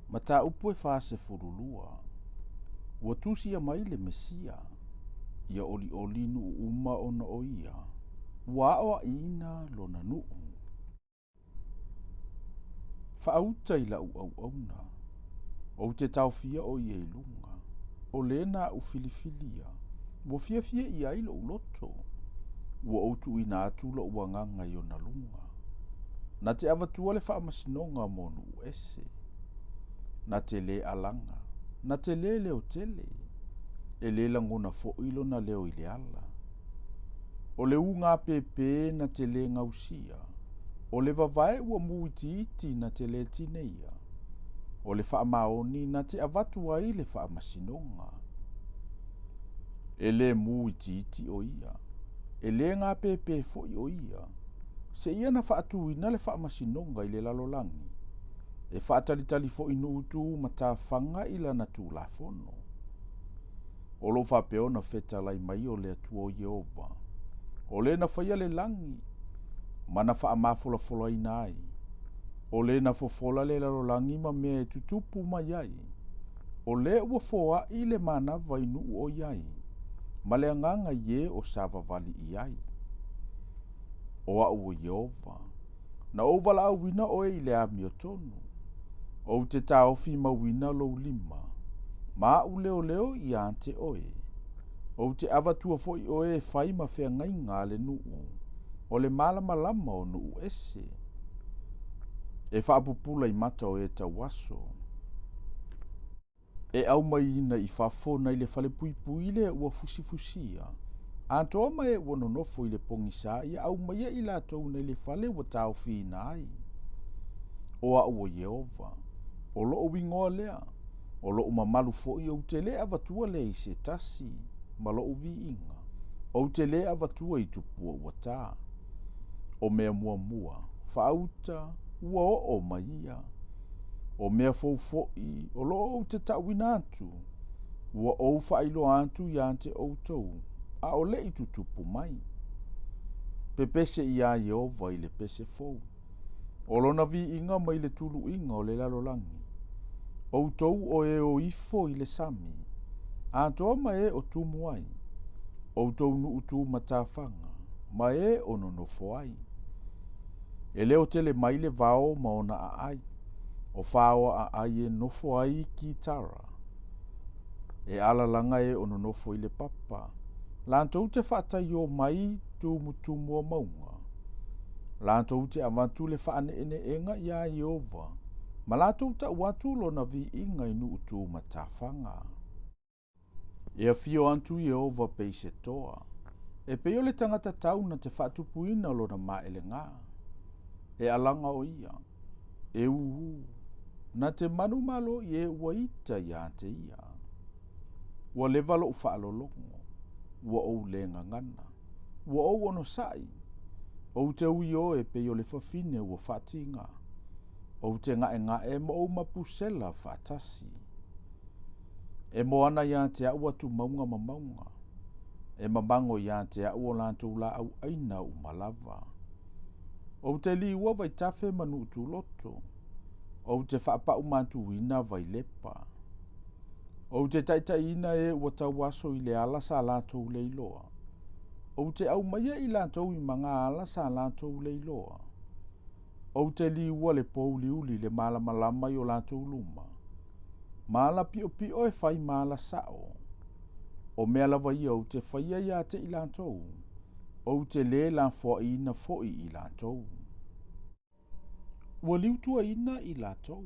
Mataupu e 42. Ua tusia mai le Mesia, ia olioli nuu uma ona o ia, ua aoaʻiina lona nuu. Faauta i lau auauna, ou te taofia o ia i luga, o le na aʻu filifilia, ua fiafia i ai loʻu loto, ua ou tuuina atu loʻu agaga i ona luga. Na te avatua le faamasinoga mo nuu ese. Na te lē alaga, na te lē leo tele, e lē lagona foʻi lona leo i le ala. O le ūgāpēpē na te lē gausia, o le vavae ua mū itiiti na te lē tineia, o le faamaoni na te avatu ai le faamasinoga. E lē mū itiiti o ia, e lē gāpēpē foʻi o ia, seia na faatuina le faamasinoga i le lalolagi, e faatalitali foʻi nuu tu matafaga i lana tulafono. O loo faapea ona fetalai mai o le Atua o Ieova, o le na faia le lagi, ma na faamafolafolaina ai, o le na fofola le lalolagi ma mea e tutupu mai ai, o le ua foaʻi le manava i nuu o i ai, ma le agaga i e o savavali i ai. O aʻu o Ieova, na ou valaauina oe i le amiotonu, ou te taofi mauina lou lima, ma aʻu leoleo ia te oe. Ou te avatua foʻi oe e fai ma feagaiga a le nuu, o le malamalama o nuu ese. E faapupula i mata o e tauaso. E aumaiina i fafo nai le falepuipui le ua fusifusia, atoa ma e ua nonofo i le pogisā ia aumaia i latou nai le fale ua taofiina ai. O aʻu o Ieova, o loʻu igoa lea, o loʻu mamalu foʻi ou te lē avatua lea i se tasi, ma loʻu viiga, ou te lē avatua i tupua ua tā. O mea muamua, faauta, ua oo mai ia. O mea fou foʻi, o loo ou te taʻuina atu, ua ou faailoa atu iā te ʻoutou, a o leʻi tutupu mai. Pepese iā Ieova i le pese fou. O lona viiga mai le tuluiga o le lalolagi. ʻOutou o e o ifo i le sami, atoa ma e o tumu ai, ʻoutou nuu tu matafaga, ma e o nonofo ai. E leo tele mai le vao ma ona aai, o faoa aai e nofo ai kitara. E alalaga e o nonofo i le papa, latou te faataiō mai tumutumu o mauga, latou te avatu le faaneeneega iā Ieova, ma latou taʻu atu lona viiga i nuu tu matafaga. E afio atu Ieova pei se toa, e pei o le tagata tau na te faatupuina lona maelegā. E alaga o ia, e ūū, na te manumalo i e ua ita iā te ia. Ua leva loʻu faalologo, ua ou lē gagana, ua ou onosaʻi, ou te ui oe e pei o le fafine ua faatigā, ou te gaegae ma ou mapusela faatasi. E moana iā te aʻu atu mauga ma mauga, e mamago iā te aʻu o latou laau aina uma lava. Ou te liua vaitafe ma Nuutuloto, ou te faapaʻumatuina Vailepa. Ou te taitaiina e ua tauaso i le ala sa latou le iloa. Ou te aumaia i latou i maga ala sa latou le iloa. Ou te liua le pouliuli le malamalama i o latou luma. Ma ala piʻopiʻo e fai ma ala saʻo. O mea lava ia ou te faia iā te i latou, ou te lē lafoaʻiina foʻi i latou. Ua liutuaina i latou,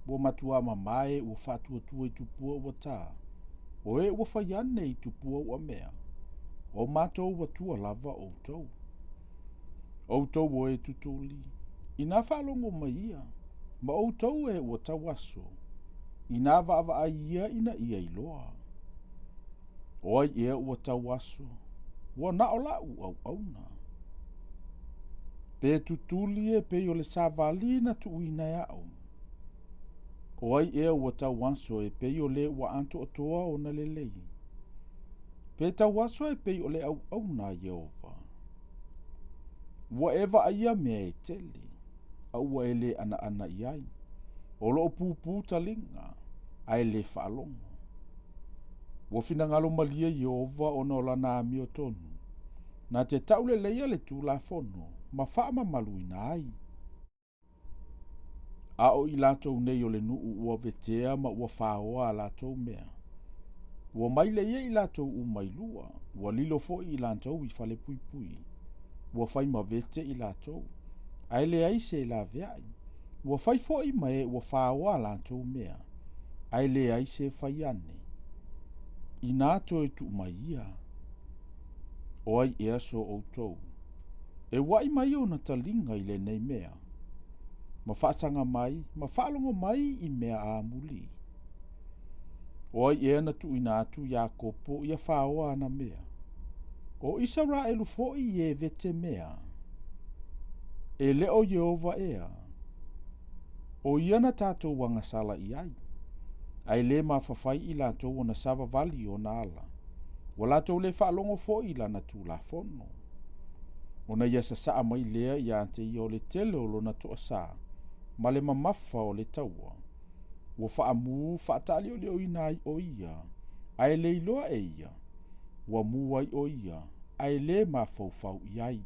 ua matuā mamā e ua faatuatua i tupua ua tā, o e ua fai ane i tupua ua mea, o matou atua lava ʻoutou. ʻOutou o e tutuli, inā faalogo mai ia, ma ʻoutou e ua tauaso, inā vaavaai ia ina ia iloa. O ai ea ua tauaso, ua na o laʻu auauna. Pe tutuli e pei o le savali na tuuina e aʻu. O ai ea ua tauaso e pei o le ua atoatoa ona lelei. Pe tauaso e pei o le auauna a Ieova. Ua e vaaia mea e tele, a ua e lē anaana i ai. O loo pupū taliga, ae lē faalogo. Ua finagalo malie Ieova ona o lana amiotonu, na te tauleleia le Tulafono ma faamamaluina ai. A o i latou nei o le nuu ua vetea ma ua faoa a latou mea. Ua maile ia i latou uma i lua, ua lilo foi i latou i falepuipui. Ua fai ma vete i latou, ae leai se laveai. Ua fai foi ma e ua faoa a latou mea, ae leai se fai ane. Inā toe tuu mai ia. O ai ea so outou? E uaʻi mai ona taliga i lenei mea, ma faasaga mai ma faalogo mai i mea amuli. O ai ea na tuuina atu Iakopo ia faoa ana mea? O Isaraelu foi i e vete mea. E le o Ieova ea. O ia na tatou agasala i ai, ae lē mafafai i latou ona savavali ona ala. Ua latou lē faalogo foi i lana Tulafono. Ona ia sasaa mai lea iā te ia o le tele o lona toasā ma le mamafa o le taua. Ua faamū faataaliolioina ai o ia, ae le iloa e ia. Ua mū ai o ia, ae lē mafaufau i ai.